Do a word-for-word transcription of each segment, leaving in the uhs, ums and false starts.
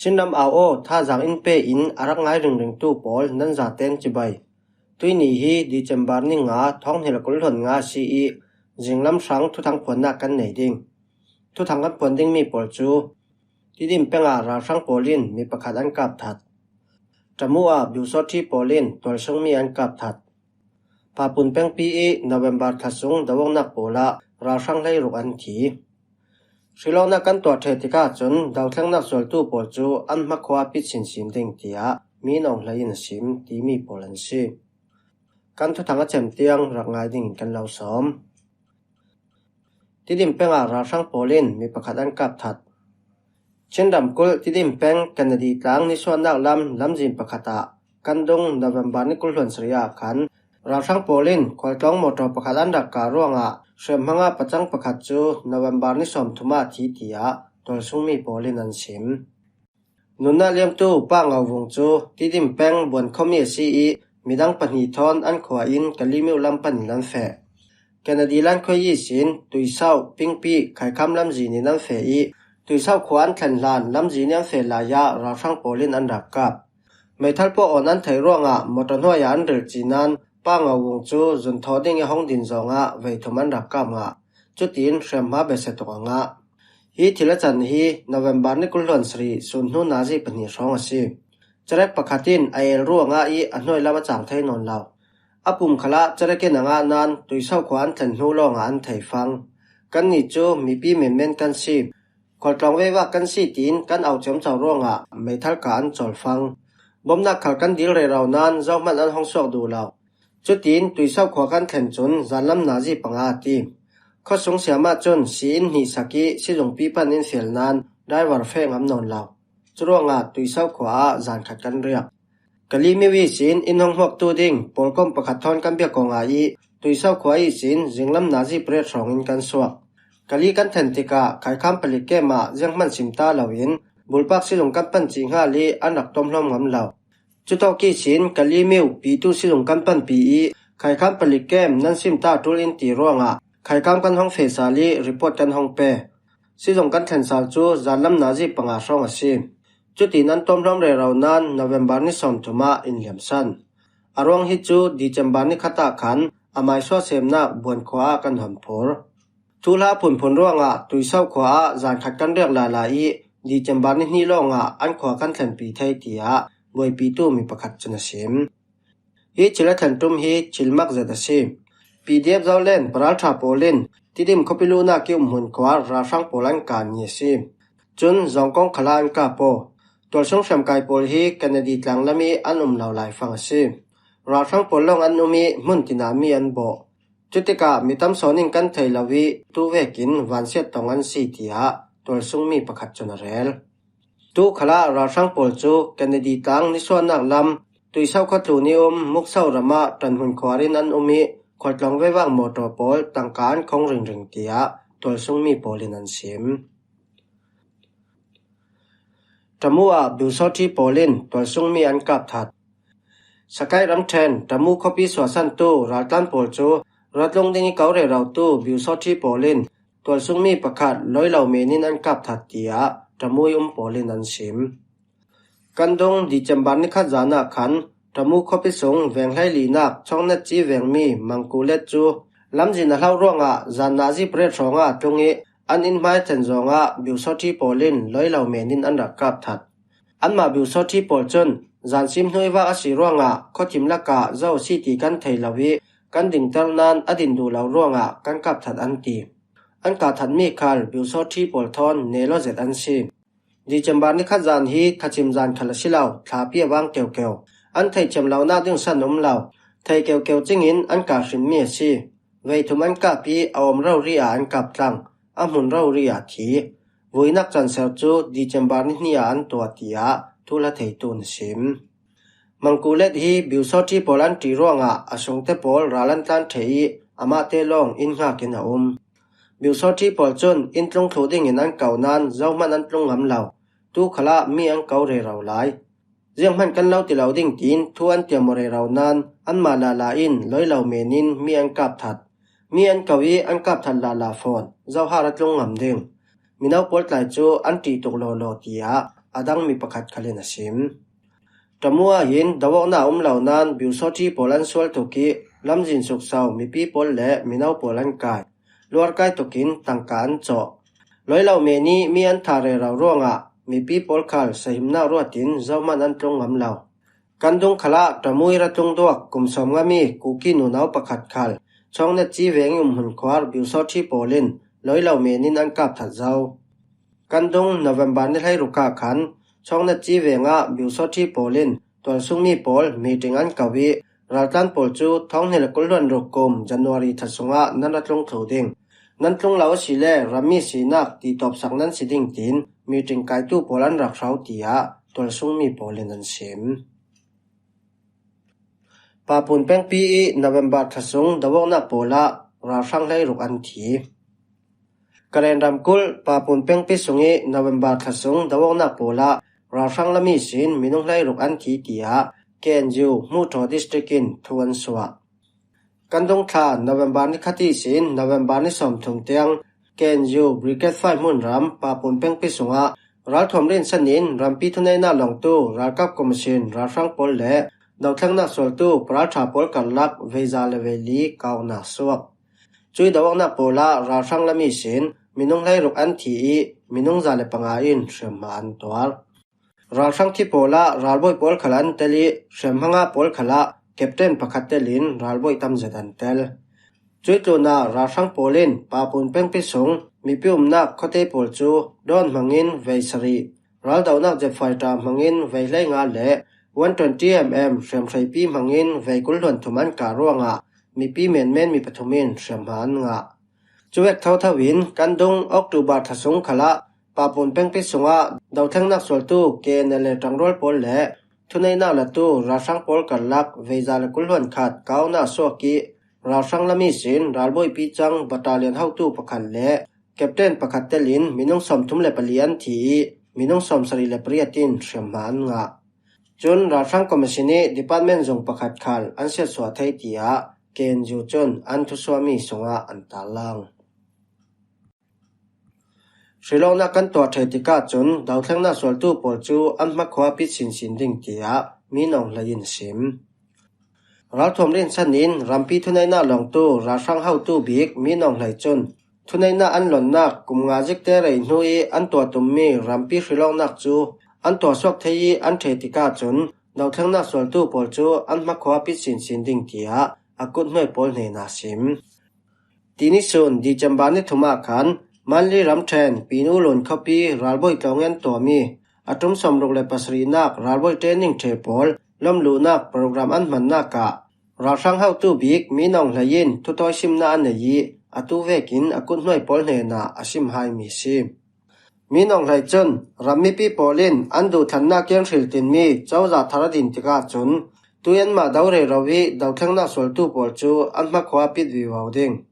Chinram au aw, thazang in pe in a rak ngai ringringtu pawl nan zaten cibai. Tuini hi December ni nga, thawng hnih le kul hluan nga si i, zinglam hrang thuthang phuannak kan nei ding. Thuthang kan phuan dingmi pawl cu Tidim peng ah ralhrang pawl in mi pakhat an kap that. Tamu ah Biusawṭhi pawl in tualsungmi an kap that. Papun pengpi i November thla sung doawknak pawl ah ralhrang hleiruk an thi. Hrilawknak kan tuah ṭheh tikah cun dothlengnak sualtu pawl cu an hmakhua pit sinsin ding tiah mi nawnghlei in a sim timi pawl an si. Kan thuthang a cem tiang rak ngai dingin kan lo sawm. Tidim peng ah ralhrang pawl in mi pakhat an kap that. Chin ramkulh Tidim peng Kennedy tlang nisuahnak lam lamzin pakhat ah kan dung November ni kul hluan sarih ah khan ralhrang pawl in khualtlawng mawṭaw pakhat an rak kah ruangah hriamhmang ah pacang pakhat cu November ni sawmthum ah thi tiah tualsungmi pawl in an sim. Nunnak liamtu Pa Ngo Vung cu Tidim peng Buan khuami a si i midang pahnih thawn an khua in Kalimiu lam panin an feh. Kennedy lankhuai ihsin Tuisauh, Pingpi, Khaikham lamzin in an feh i Tuisauh khua an thlen hlan lamzin i an feh lai ah ralhrang pawl in an rak kap. Meithal puak awn an theih ruangah mawṭaw hnuai ah an rilh cih nan Pa Ngo Vung cu zun thawh ding i hong din zawngah veithum an rak kap ngah. Cutin hriamhma besia tuk a ngah. Hi thil a can hi November ni kul hluan sarih sun hnu nazi pahnih hrawng a si. Cerek pakhat in a el ru a ngah i a hnuai lam a cang thei nawn lo. A pum khalah cerek in a ngah nan Tuisauh khua an thlen hnu lawngah an thei fang. Kannih cu mipi menmen kan si. Khualtlawng veivak kan si tiin kan auh ciamco ruangah meithal ka an cawl fang. Bomnak khal kan dil rero nan zohman an hong suak duh lo. Cutin Tuisauh khua kan thlen cun zanlam nazi panga a ti. Khuasung siama cun si in hnih sak i sizungpi pan in fial nan driver feh ngam nawn lo. Curuangah Tuisauh khua ah zan khat kan riak. Kalimiu ihsin in hong hmuaktu ding pawlkom pakhat thawn kan biak ko ngai i Tuisauh khua ihsin zinglam nazi pariat hrawngin kan suak. Kali kan thlen tikah Khaikham palik kem ah zianghman sim ta loin bulpak sizung kan pan cih hngal i an rak tawmhlawm ngam lo. Cutawk ihsin Kalimiu Pitu sizung kan panpi i Khaikham palik kem nan sim ta ṭul in ti ruangah Khaikham kan hong feh sal i report kan hong pe. Sizung kan thlen sal cu zanlam nazi panga hrawng a si. Cutin an tawmhlawm rero nan November ni sawmthum ah in liamsan. A ruang hi cu December ni khat ah khan a maisuah semnak Buan khua ah kan hon phur. Thuhla phunphun ruangah Tuisauh khua ah zan khat kan riak lala i December ni hnih lawngah an khua kan thlenpi thei tiah buaipitu mi pakhat cun a sim. Hi thil a thlen ṭum hi thil mak zet a si. P D F Zoland paralṭha pawl in Tidim khuapi luhnak i umhmun khua ralhrang pawl an kah ni a si. Cun zawngkawng khalah an kap aw. Tualsung hriamkai pawl hi Kennedy tlang lam i an um lo laifang a si. Ralhrang pawl lawng an um i hmun tinah mi an bawh. Cutikah mi tam sawn in kan thei lo i tu vekin vansiat tong an si tiah tualsungmi pakhat cun a rel. Tu khalah ralhrang pawl cu Kennedy tlang nisuahnak lam Tuisauh khuatlun i um Muksauh ram ah ṭanhmun khuar in an um i khualtlawng veivak mawṭaw pawl tangka an khong ringring tiah tualsungmi pawl in an sim. Tamu ah Biusawṭhi pawl in tualsungmi an kap that. Sakai ramṭhen Tamu khuapi suahsantu raltlan pawl cu ratlung ding i ko rerotu Biusawṭhi pawl in tualsungmi pakhat lawilo men in an kap that tiah Tamu i um pawl in an sim. Kan dung December ni khat zan ah khan Tamu khuapi sung veng hleilinak Chawngnatci vengmi Mangkulet cu lamzin a hlo ruangah zan nazi pariat hrawngah a tlung i an inn hmai thlen zawngah Biusawṭhi pawl in lawilo men in an rak kap that. Anmah Biusawṭhi pawl cun zan sim hnu i vak a si ruangah khuathim lakah zo a si ti kan thei lo i kan dingter nan a din duh lo ruangah kan kap that an ti. An kah thatmi khal Biusawṭhi pawl thawn nelo zet an si. December ni khat zan hi thachim zan khal a si lo, thlapi a vang keukeu. An theithiam lonak ding san um lo. Thei keukeu cingin an kah hrinmi a si. Veithum an kap i a awm rori ah an kap tlang. A hmun rori ah thi. Vuinak canser cu December ni hnih ah an tuah tiah thuhla theitu in a sim. Mangkulet hi Biusawṭhi pawl an ṭih ruangah a sungte pawl ral an tlan ṭheh i amahte lawng inn hngak in a um. Biusawṭhi pawl cun inn tlung thluh dingin an ko nan zohman an tlung ngam lo. Tu khalah mi an ko rero lai. Zianghman kan lo ti lo ding tiin thu an tiam aw rero nan anmah lala in lawilo men in mi an kap that. Mi an ko i an kap that lala fawn, zohar a tlung ngam ding. Mino pawl tlai cu an ṭih tuk lawlaw tiah a dang mi pakhat khalin a sim. Tamuahin dovawkna um lo nan biusawṭhi pawl an sual tuk ih lamzin suksau mipi pawl le mino pawl an kai. Luarkai tukin tangka an cawh. Loilo men ih mi an thah rero ruangah mipi pawl khal sahimnak ruatin zohman an tlung ngam lo. Kandung khalah Tamuira tlung duak kum sawm ngami Kuki nunau pakhat khal Chawngnatci veng ih umhmun khuar biusawṭhi pawl in loilo men in an kap that zo. Kandung November ni hleiruk ah khan Chawngnatci vengah biusawṭhi pawl in tualsungmi pawl meeting an ko ih raltlan pawl cu thawng hnih le kul hluan ruk kum January tha sungah nan ra tlung thlu ding. Nan tlung lo asile rammi sinak titawpsak nan si ding tiin meeting kaitu pawl an rak hro, tiah tualsungmi pawl in an sim. Papun pengpi ih November tha sung dovawknak pawlah ralhrang hleiruk an thi. Karen ramkulh Papun pengpi sungih November tha sung dovawknak pawlah ralhrang lam ihsin minung hleiruk an thi, tiah K N U Hmuhṭhaw District in thu an suah. Kandung thla November ni khat ihsin November ni sawmthum tiang K N U Brigade five hmunram Papun pengpi sungah ralthuam rinsan in rampi thuneihnak lawngtu ralkap commission ralhrang pawl le dothlengnak sualtu paralṭha pawl karlak veiza le veili kaunak suak. Cuih dovawknak pawlah ralhrang lam ihsin minung hleiruk an thi ih minung za le panga in hriamhma an tuar. Ralhrang thi pawlah ralbawi pawl khal an tel ih hriamhma ngah pawl khalah captain pakhat telin ralbawi tamzet an tel. Cuih tlunah ralhrang pawl in Papun pengpi sung mipi umnak khuate pawl cu drone hmangin vei sarih, raldohnak jet fighter hmangin vei hleinga le one twenty M M hriamhreipi hmangin vei kul hluan thum an kah ruangah mipi menmen mi pathum in hriamhma an ngah. Cuvek thotho in Kandung October tha sung khalah Papun pengpi sungah dothlengnak sualtu K N L A ṭangrual pawl le thuneihnak latu ralhrang pawl karlak veiza le kul hluan khat kaunak suak ih ralhrang lam ihsin ralbawipi cang battalion hotu pakhat le captain pakhat telin minung sawmthum le pali an thi ih minung sawmsarih le pariat in hriamhma an ngah. Cun ralhrang commission ih department zung pakhat khal an siatsuah thei, tiah K N U cun an thusuahmi sungah an tarlang. Hrilawknak kan tuah ṭheh tikah cun dothlengnak sualtu pawl cu an hmakhua pit sinsin ding, tiah Mi Nawng Hlei in a sim. Ralthuam rinsan in rampi thuneihnak lawngtu ralhrang hotu bik Mi Nawng Hlei cun thuneihnak an lonnak kum nga zikte rei hnu ih an tuah tummi rampi hrilawknak cu an tuahsuak thei ih an ṭheh tikah cun dothlengnak sualtu pawl cu an hmakhua pit sinsin ding, tiah a kuthnuai pawl hnenah a sim. Tini sun December ni thum ah khan Manli ramṭhen Pinulun khuapi ralbawi tlawng ih an tuahmi a ṭum sawmruk le pasarihnak ralbawi training ṭheh pawl lawmluhnak program an hmannak ah ralhrang hotu bik Mi Nawng Hlei in thutawi simnak a nei ih atu vekin a kuthnuai pawl hnenah a sim haimi a si. Mi Nawng Hlei cun ram mipi pawl in an duhthlannak ih an hriltinmi cozah thar a din tikah cun tui anmah do rero ih dothlengnak sualtu pawl cu an hmakhua pit vivo ding.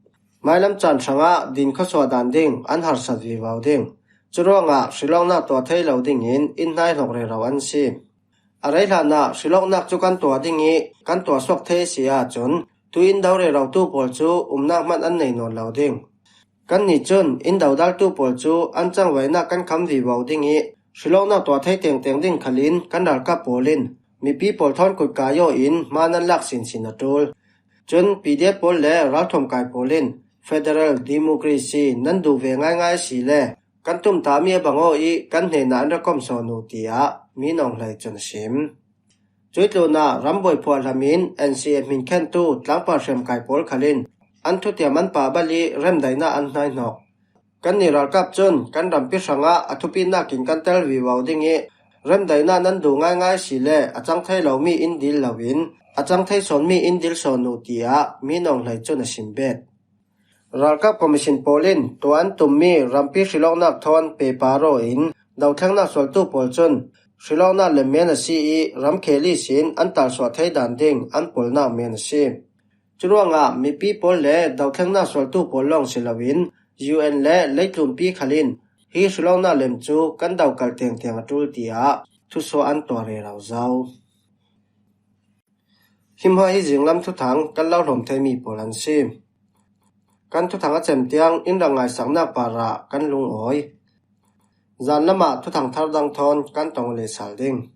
Mailam caan hrangah din khuasuah dan ding an harsat vivo ding. Curuangah hrilawknak tuah thei lo dingin inn hnaihnok rero an si. A rei hlanah hrilawknak cu kan tuah ding ih kan tuahsuak thei a si ahcun tui in do rerotu pawl cu umnak hmanh an nei nawn lo ding. Kannih cun inn dodaltu pawl cu an cangvaihnak kan kham vivo ding ih hrilawknak tuah thei tengteng ding khalin kan ralkap pawl in mipi pawl thawn kutka yaw in hma nan lak sinsin a ṭul. Cun P D F pawl le ralthuam kai pawl in federal democracy nan duh ve ngaingai a si le kan tumtahmi a bang aw ih kan hnenah an ra kom sawn uh, tiah Mi Nawng Hlei cun a sim. Cuih tlunah rambuai phuahlam in N C A hminkhentu tlangpar hriamkai pawl khal in an thutiam an pahbal ih remdaihnak an hnaihnok. Kannih ralkap cun kan rampi hrangah a thupitnak in kan tel vivo ding ih remdaihnak nan duh ngaingai a si le a cang thei lomi in dil loin a cang thei sawnmi in dil sawn uh, tiah Mi Nawng Hlei cun a sim bet. Ralkap commission pawl in tuah an tummi rampi hrilawknak thawn pehpar aw in dothlengnak sualtu pawl cun hrilawknak lem men a si ih ramkhel ihsin an talsuah thei dan ding an polnak men a si. Curuangah mipi pawl le dothlengnak sualtu pawl lawng si loin U N le leitlunpi khal in hi hrilawknak lem cu kan dokalh tengteng a ṭul, tiah thusuah an tuah rero zo. Hi hmuah hi zinglam thuthang kan lo hlawm theimi pawl an si. Kan thuthang a cem tiang in rak ngaisaknak parah kan lungawi. Zan lamah thuthang thar dang thawn kan tong leh sal ding.